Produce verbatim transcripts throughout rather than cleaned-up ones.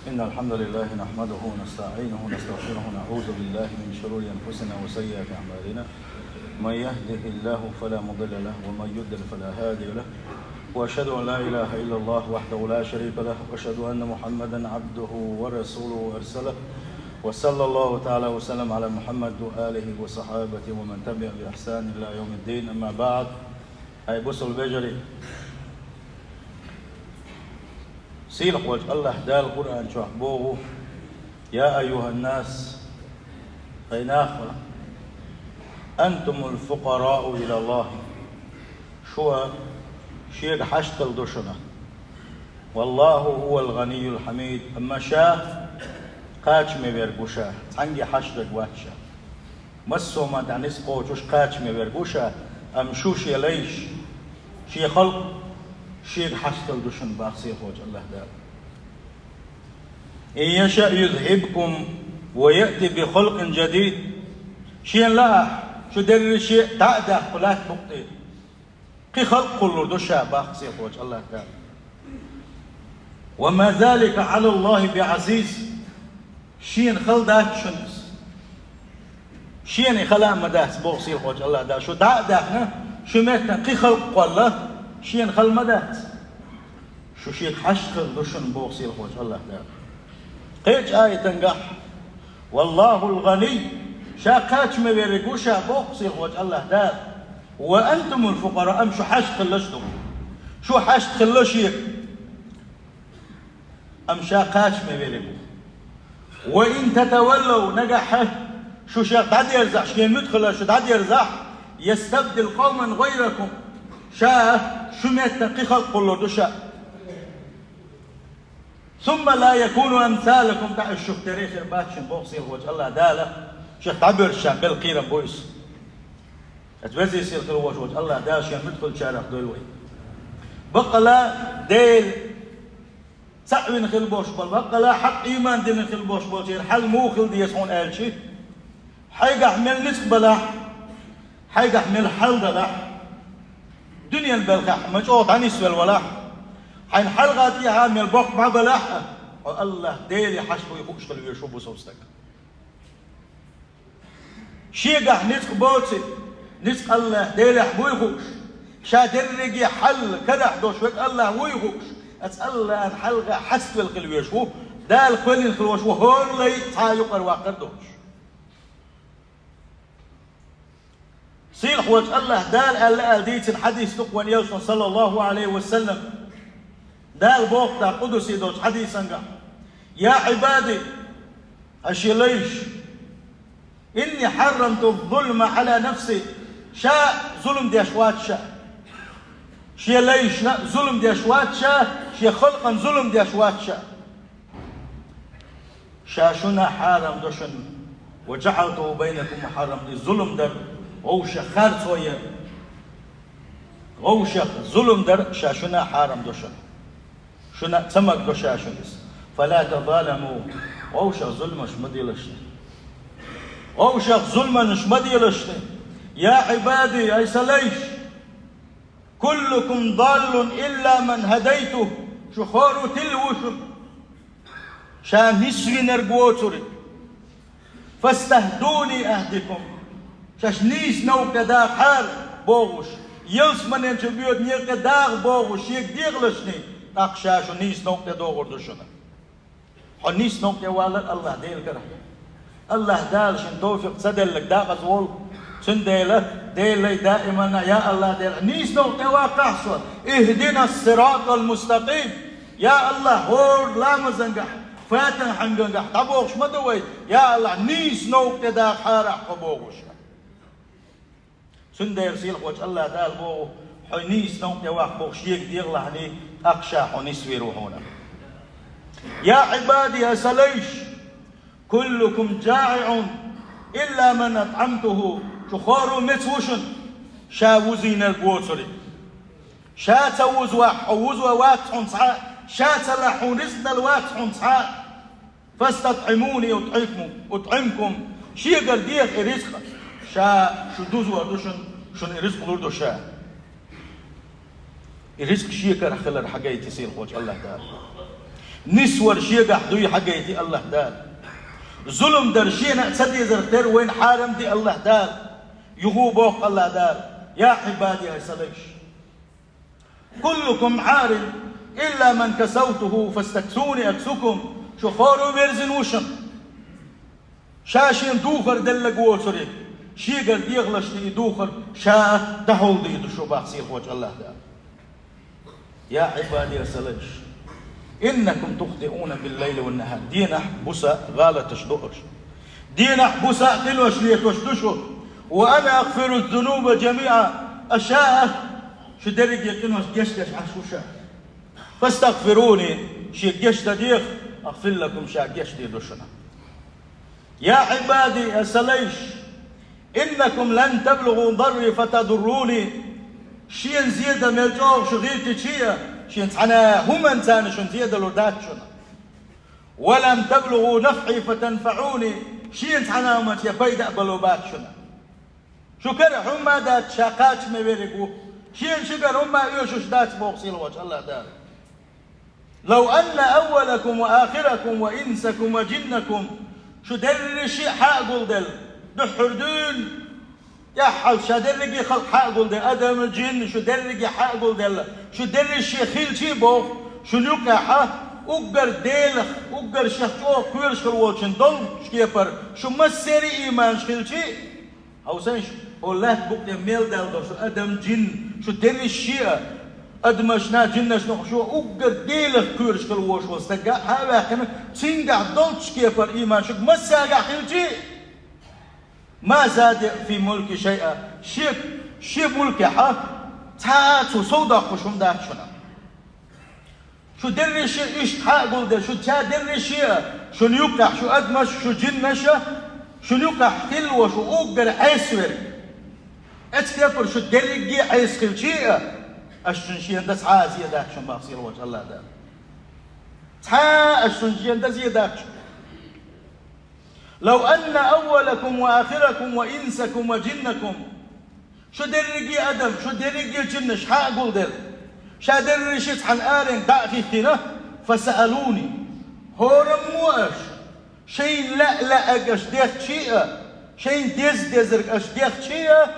إن الحمد لله نحمده ونستعينه ونستغفره ونعوذ بالله من شرور أنفسنا وسيئات أعمالنا. من يهده الله فلا مضل له ومن يضلل فلا هادي له. وأشهد أن لا إله إلا الله وحده لا شريك له وأشهد أن محمدا عبده ورسوله أرسله. وصلى الله تعالى وسلم على محمد وآله وصحابته ومن تبع بإحسان إلى يوم الدين. أما بعد. Ай бусалба вежарий, сийлахьволчу АллахӀ Дала Къуръан чохь боху: «Я айюхӀаннас, хӀай нах, антумул фукъараъу илаллахӀ». Шу Шега хьашт хила ду шуна. «ВаллахӀу хӀувал гӀанийюл хьамид». Амма Ша кхачаме верг ву Ша, цхьаьнгге хьашт верг вац Ша. Массо а хӀуманна тӀехь ницкъ кхочуш кхачаме верг ву Ша, амма шу Шен лайш, Шен халкъ Шега хьашт хила ду шуна, боху сийлахьволчу АллахӀ Дала. «Ин яша юзхӀибкум ва яъти би халкъин жадид». Шена лаахь, шу дерриш а дӀа а даха кху лаьтта букъа тӀе. Кхин халкъ кхуллур ду Ша, боху сийлахьволчу АллахӀ Дала. «Ва ма залика Ӏалаллахи би Ӏазиз». Шена хала дац шуна иза. Шена и хала а ма дац, боху сийлахьволчу АллахӀ Дала. Шу дӀа а даьхна, шун меттана кхин халкъ кхолла, Шена хала ма дац. Шу Шега хьашт хила ду шуна, боху сийлахьволчу АллахӀ Дала. Кхечу аятангахь: «ВаллахӀул гӀаний», Ша кхачаме верг ву Ша, боху сийлахьволчу АллахӀ Дала. «Ва антумул фукъараъ», амма шу хьашт хилалаш ду. Шу хьашт хила Шега. Амма Ша кхачаме верг ву. «Ва ин татаваллав», нагахь шу Шех дӀадерзахь, Шен муьтӀахь хилар шу дӀадерзахь, «ястабдил къавман гӀайракум», Ша шун меттана кхин халкъ кхуллур ду Ша. «Сумма ла якуну амсалакум», тӀаккха уьш шух тера хир бац шуна, боху сийлахьволчу АллахӀ Дала, Шех дӀабоьрзучарна белла кхерам бу иза. Аса веза-сийлахь хила волуш волчу АллахӀ Дала Шен муьтӀахь хиллачарах дойла вай. Баккъала Дела цхьаъ вина хила болуш болу, баккъала хьакъ ийман дина хила болуш болчеран хьал муха хила деза хьуна аьлча, хьайгахь мел ницкъ балахь, хьайгахь мел хьал далахь, дуьненан белхахь ма чӀогӀа дӀанисвелла валахь, хьайна хьалха тӀехьа мел боккха бӀаьрг балахь а, хьо АллахӀ Деле хьашт вуй хууш хила везаш ву бусалба стаг. Шегахь ницкъ боций, ницкъ АллахӀ Делехь буй хууш, ша дерриге хьал карахь долуш верг АллахӀ вуй хууш, аса АллахӀан хьалха хьаставелла хила везаш ву, Дала кхоьллина хила волуш ву хӀора лай цхьа а юкъара ваккхар а доцуш. Сийлахь волчу АллахӀ Дала аьлла аьлла дийцина хьадис ду-кх вайн Элчано, саллаллаху Ӏалайхи ва саллам. Дала боху тӀаккха къудуси долчу хьадисангахь: «Я Ӏибади, хьан шен лайш, инни хьаррамту зулма Ӏала нафси». Ша зулам деш вац ша. Шен лайшна а зулам деш вац ша, шен халкъана зулам деш вац ша. Ша шуна хьарам до шуна. «Ва жаӀалту байнакум мухьаррам». И зулам дар, вовшах харцо яр. Вовшах зулам дар ша шуна хьарам до шуна. Шуна ца магадо ша шуна иза. «Фала тазаламу». Вовшах зуламаш ма делаш шуна. Вовшах зуламаш ма делаш шуна. «Я Ӏибади, ай сан лайш, куллукум даллун илла ман хӀадайту». Шу хӀора тилла ву шуна, ша нисвинарг воцург. «Фастахдуни ахдикум». Шаьш нийса новкъа тӀе дахахьара бохуш, ялсаманен чу боьду некъа тӀе даха бохуш шега дехалашний, тӀаккха ша шу нийса новкъа тӀе дохур ду шуна. Хьо нийса новкъа тӀе валар АллахӀ Дела карахь. АллахӀ Дала шуна товфикъ ца делларг дакъаза волу. Цундела Дела лай даиманна: «Я АллахӀ Дела, нийса новкъа тӀе ваккхахь со. Ихдинас сиратал мустакъим». Я АллахӀ, хӀора ламазангахь, фатихьангахь дӀабохуш ма ду вай: «Я АллахӀ, нийса новкъа тӀе дахахьара ахь тхо», бохуш. Цундела сийлахь волчу АллахӀ Дала боху: «Хьо нийса новкъа тӀе ваккха», боху шега дехалахьаний, тӀаккха ша хьо нисвийр ву хьуна. «Я Ӏибади, ай сан лайш, куллукум жаиӀун илла ман атӀамтуху». Шу хӀора меца ву шуна, ша вузийнарг воцург. Ша ца вузвахь, хьо вузо вац хьуна цхьа а, ша ца лахь, хьуна рицкъ дала вац хьуна цхьа а. «ФастатӀимуни утӀимкум, утӀимкум». Шегара деха и рицкъ, ша шу дузор ду шуна, шуна и рицкъ лур ду ша. И рицкъ шекарахь хилар хьагайти сийлахь волчу АллахӀ Дала. Нисвар шегахь дуй хьагайти АллахӀ Дала. Зулам дар шена а ца дезарх тера вайна хьарам ди АллахӀ Дала. Юха боху АллахӀ Дала: «Я Ӏибади, ай сан лайш, куллукум Ӏарин, илла ман касавтуху фастаксуни аксукум». Шу хӀора верзина ву шуна. Ша-шена духар деллаг воцург, шегара дехалаш ди и духар ша а дӀахьулдийр ду шу, бах сийлахьчу АллахӀ Дала. Я Ӏибади, ай сан лайш, иннакум тухтиуна биллайли ван-нахар. Дийнахь, буса гӀалаташ до аша. Дийнахь, буса къинош летош ду шу. Ва ана агъфиру зунуба жамиӀа. Ша а шу дерриге къинош гечдеш Ӏаш ву ша. Фастагъфируни, шега гечдан деха, агъфир лакум, ша гечдийр ду шуна. Я Ӏибади, ай сан лайш, иннакум лан таблугӀу дарри фатадурруни. Шена зен дан мел чӀогӀа шу гӀиртича а, шена цхьана а хӀуманца шуна зен далур дац шуна. Ва лан таблугӀу нафӀи фатанфаӀуни. Шена цхьана а хӀуманца пайда а бало бац шуна. Шу кара хӀумма а дац, ша кхачаме верг ву. Шена ши кара хӀумма а оьшуш дац, боху сийлахьчу АллахӀ Дала. Лав анна аввалакум ва ахиракум ва инсакум ва жиннакум. Шу дерриш а хьа а гулделла, дуьххьара дуьйна тӀаьххьалц ша дерриге а халкъ хьа а гулделла, адам, жин, шу дерриге а хьа а гулделла, шу дерриш а хилча а, боху, шуна юкъехь а уггар Делах, уггар шех чӀогӀа кхоьруш хила волчун долчу кепара шу массеран а ийманаш хилча а, хьовсийша, хӀокху лаьтта букъа тӀе мел даьлла долу шу адам, жин, шу дерриш а, адамашна а, жиннашна а, шу уггар Делах кхоьруш хила волуш волу стаг а хьа а ваьккхина, цуьнгахь долчу кепара ийман шуьга массаьргахь хилча а, ма зада фи мулки шайъа, шен, шен мулкехь а цхьа а цо совдоккхуш хӀума дац шуна. Шу дерриш а иштта хьа а гулделла, шу ша дерриш а, шуна юккъехь шу адамаш, шу жиннаш а, шуна юккъехь хилла волу шу уггар Ӏеса верг. Оцу кепара шу дерриге а Ӏеса хилча а, аш шуна шена дан цхьа а зен дац шуна, бах сийлахьчу АллахӀ Дала. Цхьа а аш шуна шена дан зен дац шуна. Лав анна аввалакум ва ахиракум ва инсакум ва жиннакум. Шу дерриге а адам, шу дерриге а жиннаш хьа а гулделла, ша дерриш а цхьана аренга дӀа а хӀиттина, фасаалуни. ХӀораммо аша, шайна лаьа-лаьарг аша дехча а, шайна деза-дезарг аша дехча а,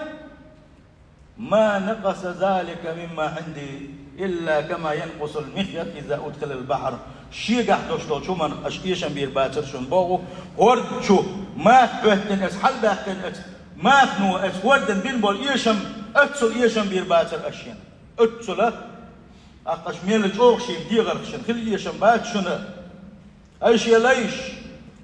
ма накъаса залика мимма Ӏинди илла кама янкъусул михьят иза удхилал бахьр. Шегахь долуш долчу хӀуманах аша эшам бийр бацара шуна боху, хӀорда чу маха хӀоьттина оцу, хьалабаьккхина оцу махано оцу хӀордан бина болу эшам, оццул эшам бийр бацара аша шена. Оццула, тӀаккха аша мел чӀогӀа шен дегӀарх шена хила эшам бац шуна. Ай шен лайш,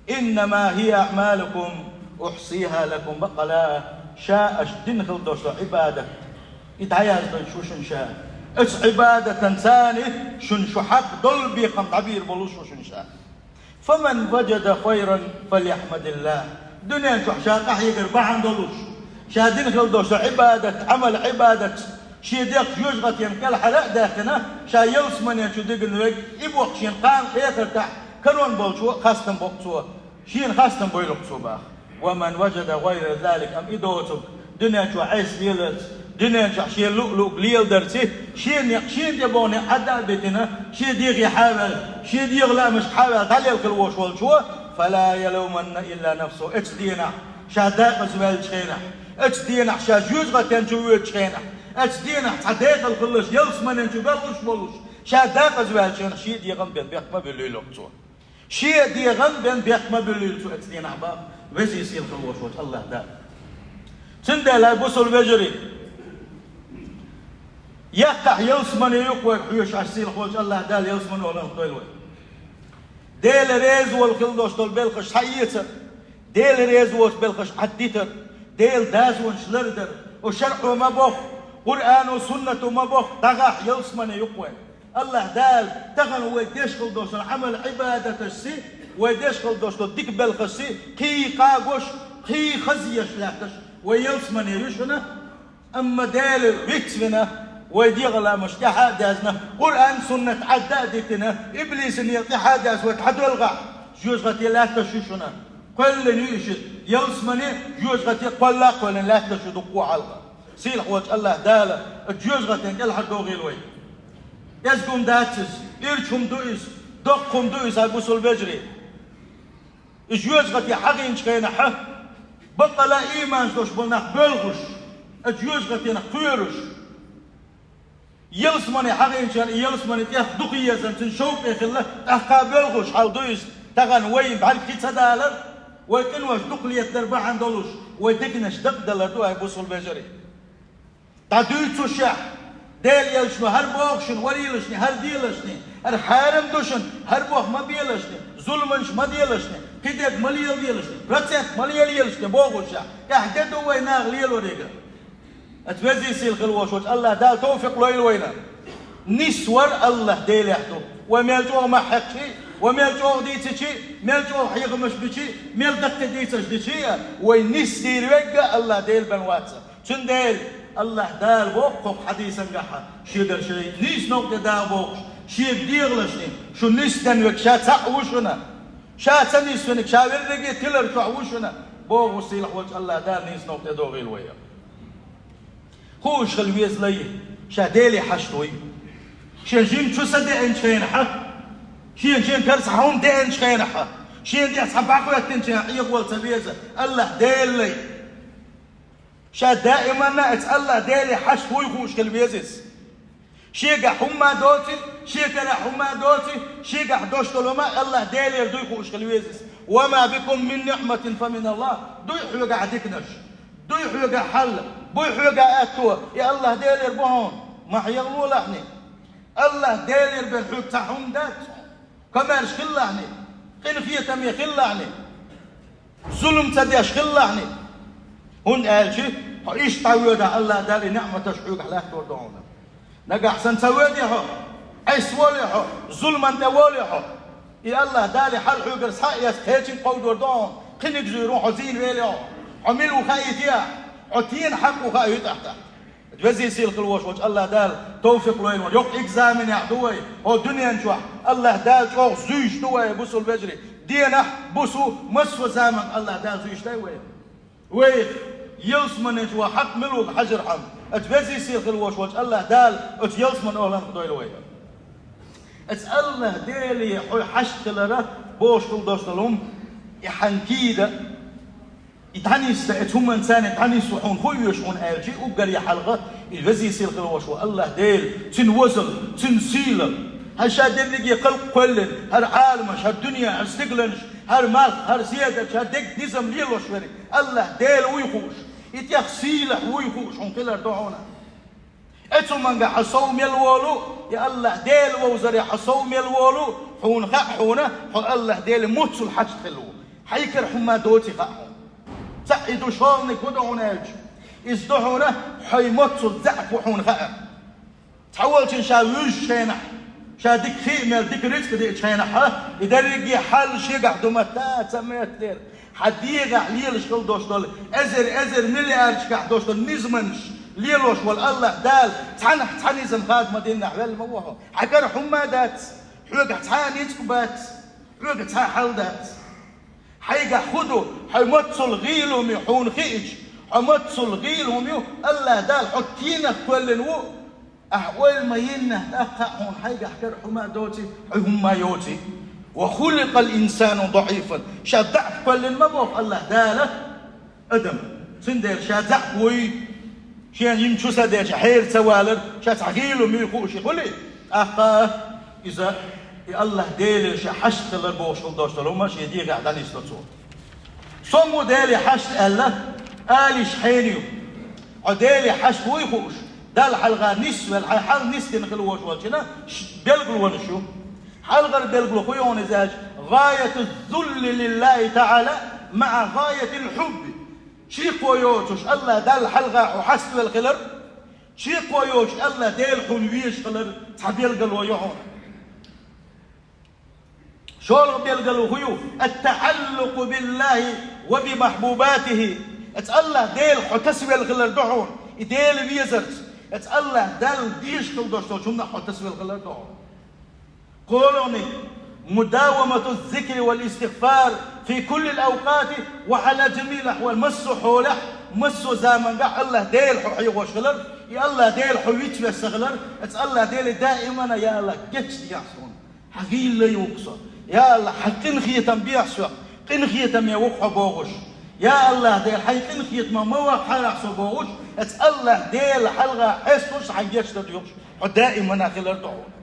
иннама хӀия аъмалукум ухьсиха лакум, баккъала, ша аша дина хила долуш долу Ӏибадат, и дӀаяздойш ву шуна ша. Оцу Ӏибадатан царна шуна шу хьакъ долу бекхам дӀабийр болуш ву шуна ша. Фаман важада хайран фалъяхьмадиллахь. Дуьнен чохь ша къахьегар бахьана долуш, ша дина хила долуш долу Ӏибадат, Ӏамал-Ӏибадат, шен дегӀ жоьжахатин кӀелхьара а даьккхина, ша ялсамане чу дигна верг, и боху шен кхана кхетар тӀехь, карон болчо а хастам бо-кх цо, шена хастам бойла-кх цо баха. Ва ман важада гӀайра залик, амма и доцург, дуьнен чохь Ӏеса леларца, дуьнен чохь шен луъ-луъ леладарца, шен некъ, шен тӀебогӀу некъ Ӏадда а битина, шен дегӀе хьаваьлла, шен дегӀан лаамашка хьаваьлла дӀалелла хила волуш волчо, фала ялуманна илла нафсаху. Оцу дийнахь, ша декъаза ваьллачу хенахь, оцу дийнахь ша жоьжахатин чу воьдучу хенахь, оцу дийнахь цхьа декъала хилалаш ялсаманин чу белхаш болуш, ша декъаза ваьллачу хенахь шен дегӀан бен бехк ма буьллийла-кх цо. Шен дегӀан бен бехк ма буьллийла цо оцу дийнахь баха, веза-сийлахь волуш волчу АллахӀ Дала. Цундела, бусалба вежарий, яккхахь ялсамане ю-кх вай хьоьжуш, аш сийлахь волчу АллахӀ Дала ялсамане олалла дойла вай. Дела реза волу хила долуш долу белхаш схьаэца, Дела реза воцу белхаш Ӏаддитар, Делан дозанаш лардар, оцу шарӀо ма-бохху, Къуръано, суннато ма-бохху, дагахь ялсамане ю-кх вай. АллахӀ Дала тахана вай деш хила долуш долу Ӏамал-Ӏибадаташций, вай деш хила долуш долу дика белхашций кхин къагош, кхин хазъеш лаьтташ вай ялсамане ю шуна. Амма Дела вицвина, вай дегӀан лаамаш тӀаьхьа а даьзна, Къуръан, суннат Ӏадда а дитина, иблисан некъ тӀаьхьа а даьзна вай дӀадоьлхахь, жоьжахате лаьтташ ю шуна. Кхоьллина ю и шиъ, ялсамане, жоьжахате кхолла а кхоьллина лаьтташ ю дуккха а хьалха. Сийлахь волчу АллахӀ Дала жоьжахатин кӀелхьардохийла вай. Кӏезга хӀума дац иза, ирча хӀума ду иза, Доккха хӀума ду иза, хӀай бусалба вежарий. Иза жоьжахате хьахийначу хенахь, баккъала а ийманаш долуш болу нах боьлхуш, оцу жоьжахатенах кхоьруш. Ялсамане хьахийначарна и ялсамани тӀех дукха езарна цуьнан шовкъе хилла, тӀаккха а боьлхуш хьал ду иза. Тахана вай бӀаьрг хи ца далар, вай къинош дукха летадар бахьана долуш, вай диканаш дакъадалар ду, хӀай бусалба вежарий. ДӀадуьйцушехь, Делан элчано хӀара боху шуна, варийлашна, хӀара делашна, хӀара хьарам ду шуна, хӀара боху ма белашна, зуламаш ма делашна, кхидерг ма леладелашна, процент ма лелаелашна бохушехь, тӀаьхьа де ду вай наха лелориг? Аса везий сийлахь хила волуш волчу АллахӀ Дала товфикъ лойла вайна. Нисвар АллахӀ Делехь ду. Вай мел чӀогӀа мах хьекхчи, вай мел чӀогӀа дийцичи, мел чӀогӀа хьехамаш бичи, мел даккхий дийцаш дичи а, вай нисдийр вегга АллахӀ Дела бен вац. Цундела АллахӀ Дала боху хӀокху хьадисангахьа, шегара шайн нийса новкъа тӀе дагӀа бохуш, шега дегӀалашни, шу нисден вег ша цхьаъ ву шуна. Ша ца нисвениг ша верриге тилар чохь ву шуна, боху сийлахь волчу АллахӀ Дала нийса новкъа тӀе догӀийла вай. Хууш хила веза лай, ша Деле хьашт вуй. Шен жимачу са деанчу хенахьа, шен жимачу кара цхьа хӀума деанчу хенахьа, шен тӀе цхьа бӀаьхоьттинчу хьехавала ца веза, АллахӀ Дела лай. Ша даиманна а аса АллахӀ Деле хьашт вуй хууш хила веза иза. Шегахь хӀумма доций, шен кара хӀумма доций, шегахь дош долу ма АллахӀ Делера дуй хууш хила веза иза. «Ва ма бикум мин ниъматин фа мин АллахӀ». Дуй хьоьгахь диканаш, дуй хьоьгахь хьал, буй хьоьгахь аьтто, и АллахӀ Делера бу хьуна, ма хьехало лахьни. АллахӀ Делера бен хьоьга цхьа хӀума дац. Комаьрша хилалахьни, къинхетаме хилалахьни, зулам ца деш хилалахьни. ХӀунда аьлча хьо иштта дӀавоьдахь, АллахӀ Дала и неӀматаш хьоьгахь латтор ду хьуна. Нагахь санна ца воьдий хьо, Ӏеса волий хьо, зуламан тӀе волий хьо, и АллахӀ Дала хьал хьоьгара схьа а эцна кхечуьнга кховдор ду хьуна, кхиниг зуьйр ву хьо зийна велий хьо. Хьо мила ву хаийтий ахь, хьо тена хьакъ ву хаийтахь тӀаккха. Везий сийлахь хила волуш волчу АллахӀ Дала товфикъ лойла вайна. Йоккха экзаменехь ду вай, хӀокху дуьнен чохь АллахӀ Дала чӀогӀа зуьйш ду вай, бусалба вежарий. Денахь, бусу, массо а заманахь АллахӀ Дала зуьйш дай вай. Вай ялсамане чу ван хьакъ мила ву хьажархьама, аса везий сийлахь хила волуш волчу АллахӀ Дала оцу ялсаманин охӀланах дойла вай. Аса АллахӀ Деле хьо хьашт хилар бохуш хила долуш долу хӀума, и хьан кийда, и дӀанисда, оцу хӀуманца дӀанисван хьуна хӀун оьшу хьуна аьлча, уггаре хьалха и везий сийлахь хила волуш волу АллахӀ Дела, цуьнан возалла, цуьнан сийлалла. ХӀара ша дерриге халкъ кхоьллина, хӀара Ӏаламаш, хӀара дуьне, хӀара стигланаш, хӀара малх, хӀара седарча, хӀара дерриг низам лелош верг АллахӀ Дела вуй хууш, и тӀех сийлахь вуй хууш хьуна хилар ду хьуна. Оцу хӀумангахь хьан сов мел волу, и АллахӀ Дела вовзарехь хьан сов мел волу хьуна хаьа хьуна, хьо АллахӀ Деле моццул хьашт хилла ву. Хьайкара хӀумма доций хаьа хьуна. Цхьаъ и ду, шолгӀаниг хӀун ду хьуна аьлча, иза ду хьуна, хьо моццул заьӀап ву хьуна хаьа. Цхьаволчун ша вуьжучу хенахь, ша дика хи а мел, дика рицкъ а деачу хенахь, и дерриге хьал шегахь ду ма-ца, ца меттера. Хьан дегӀахь лелаш хила долуш долу, эзар, эзар миллиардашкахь долуш долу низамаш лелош волу АллахӀ Дала цхьаннахь цхьа низам хада ма-диннехь велла ма ву хьо. Хьан кара хӀумма а дац, хьоьгахь цхьа а ницкъ бац, хьоьгахь цхьа а хьал дац. Хьайгахь хӀун ду, хьо моццул гӀийла хӀума ю хьуна хиъча, хьо моццул гӀийла хӀума ю, АллахӀ Дала хьо кенах кхоьллина ву, ахь ойла ма йиннехь, тӀаккха а хьуна хьайгахь кара хӀума а доций, хьуьн хӀумма а йоций. «Ва хуликъал инсану даӀифан». Ша даӀф кхоьллина ма боху АллахӀ Дала адам. Цундела ша заьӀап вуй, шен йимчу са дечу хьера ца валар, ша цхьа гӀийла хӀума юй хууш и хуьлий, тӀаккха а иза и АллахӀ Деле ша хьашт хилар бохуш хила долуш долу хӀума шен дегӀехь дӀанисдо цо. Со ма ву Деле хьашт аьлла, ала йиш хьенан ю. Хьо Деле хьашт вуй хууш, Далла хьалха нисвелла, хьайн хьал нисдина хила волуш волчунна ш-, билгалонаш ю. Хьалхара билгало хӀун ю хьуна иза аьлча, гӀаяту ззулли лиллахӀи таӀала маӀа гӀаятил хьубби. Чекхо йоцуш АллахӀ Далла хьалха хьо хьаставелла хилар, чекхо йоцуш АллахӀ Дела хьуна везаш хилар цхьа билгало ю хьуна. ШолгӀа билгало хӀун ю? Ат-таӀаллукъу биллахӀи ва би махьбубатихӀи. Аса АллахӀ Дела хьо тасавелла хилар ду хьуна, и Дела везарца. Аса АллахӀ Далла дезаш хила долуш долчу хӀуманах хьо тасавелла хилар ду хьуна. КхоалгӀаниг: мудавамату ззикри вал истигъфар фи куллил авкъати ва хьала жамиъил ахьвал. Массо а хьолехь, массо а замангахь АллахӀ Дела хьо хьехош хилар, и АллахӀ Дела хьо вицвесса хилар, аса АллахӀ Деле даимана: «Я АллахӀ, гечдехьа суна». Хьа гӀийла ювкъ со. Я АллахӀ, хьай къинхетам бехьа соьх, къинхетаме ву хьо бохуш. Я АллахӀ Дела, хьай къинхетамах ма ваккхахьара со бохуш, эцу АллахӀ Дела хьалха хьестуш хьайн гечдар дуьйхуш, хьо даимана хилар ду хьуна.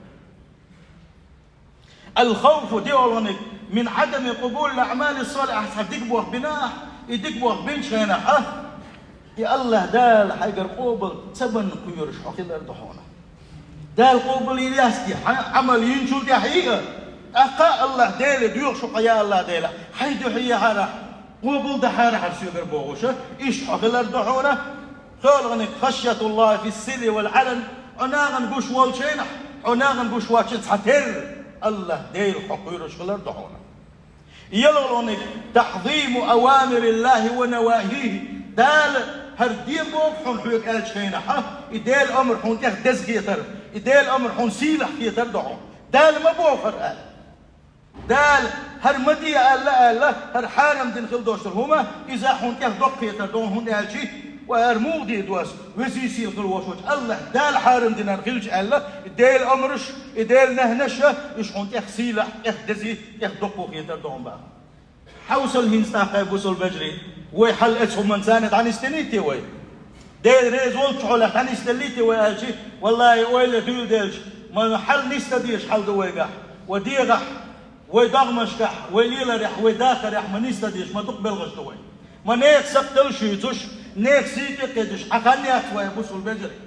Ал-хавфу, диъолгӀаниг, мин Ӏадами къубулил аӀмали салихьа, хьа дика болх бина ахь, и дика болх бинчу хенахь, и АллахӀ Дала хьайгара къобал ца банна кхоьруш хьо хилар ду хьуна. Дала къобал йийр яц те, хьан Ӏамал йинчул тӀаьхьа йиъа, тӀаккха АллахӀ Деле доьхуш ву хьо, я АллахӀ Дела, хьайн дуьхьа яхьара, къобал дахьара хьара соьгара бохуша, иштта хьо хилар ду хьуна. КхоалгӀаниг, хашйатуллахӀи фис-сирри вал-Ӏалан, хьо нахана гуш волчу хенахь, хьо нахана гуш воцчу цхьатерра АллахӀ Дела хьо кхоьруш хилар ду хьуна. ЙолгӀаниг, тахьзиму авамириллахӀи ва навахӀихӀи, Дала хӀара де боху хьуна хьоьга аьллачу хенахь, и Делан омра хьуна тӀех деза хетар, и Делан омра хьуна сийлахь хетар ду хьуна. Дала ма боху хӀара аьлла. Дала хӀара ма де аьлла, аьлла, хӀара хьарам дина хила долуш долу хӀума, иза хьуна тӀех доккха хетар ду хьуна, хӀунда аьлча, вай хӀара муха де ду ас, везий сийлахь хила волуш волчу АллахӀ Дала хьарам динарг хилча аьлла, и Делан омраш, и Делан нахьанаш, уьш хьуна тӀех сийлахь, тӀех дезий, тӀех доккха хетар ду хьуна боху. Хьовсал хӀинца тӀаккха, хӀай бусалба вежарий, вай хьал оцу хӀуманца дӀанисделлий те вай? Дела реза волчу хьолах дӀанисделлий те вай аьлча, валлахӀи, ойла дуьйладелча, ма хьал нисдан дезаш хьал ду вайгахь, вай дегӀахь, вай догӀмашкахь, вай леларехь, вай дахарехь ма нисдан дезаш, ма дукха белхаш ду вай. Ма нехан сакхталла шуьйцуш, нехан сий тӀе а кхеташ, хьан хан яц вай, хӀай бусалба вежарий.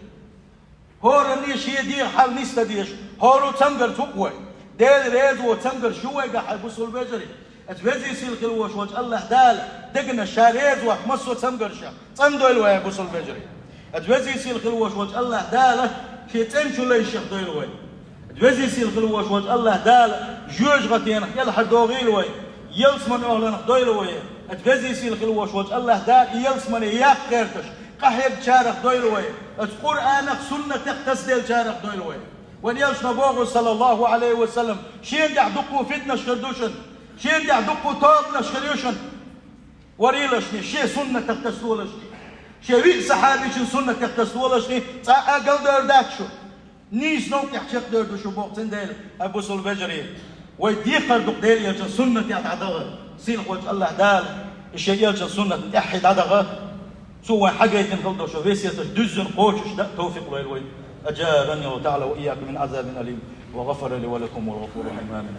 ХӀоранна шен дегӀан хьал нисдан дезаш, хӀора цамгарца ву-кх вай. Дела реза воцу цамгарш ю вайгахь, хӀай бусалба вежарий. Оцу везий сийлахь хила волуш волчу АллахӀ Дала дегнаш Ша реза вац массо а цамгаршех цӀандойла вай, хӀай бусалба вежарий. Оцу везий сийлахь хила волуш волчу АллахӀ Дала Шен цӀеначу лайшех дойла вай. Оцу везий сийлахь хила волуш волчу АллахӀ Дала жоьжахатенах кӀелхьардохийла вай, ялсаманин охӀланах дойла вай. Оцу везий сийлахь хила волуш волчу АллахӀ Дала и ялсамане яккха гӀерташ, къахьегначарах дойла вай, оцу Къуръанах, суннатех тасаделлачарах дойла вай. Вайн элчано боху, саллаллахӀу Ӏалайхи ва саллам, шена тӀехь дуккха фитнаш хир ду шуна, шена тӀехь дуккха тобанаш хир ю шуна. Варелашний, шен суннатах тасадолашний, шен виъ сахьабичун суннатах тасадолашний, цкъа а галдевр дац шу. Нийса новкъа тӀехь чекхдевр ду шу боху, цундела, хӀай бусалба вежарий, вай декхар ду-кх Делан элчан суннатех дӀадахар. Сийлахь волчу АллахӀ Дала и Шен элчан суннатна тӀаьххье дӀадаха, Цо вайн хьагайтина хила долуш весеташ дуьззина кхочуш дан товфикъ лойла вайна. أجارني الله تعالى وإياكم من عذاب أليم، وغفر لي ولكم، والغفور الرحيم. آمين.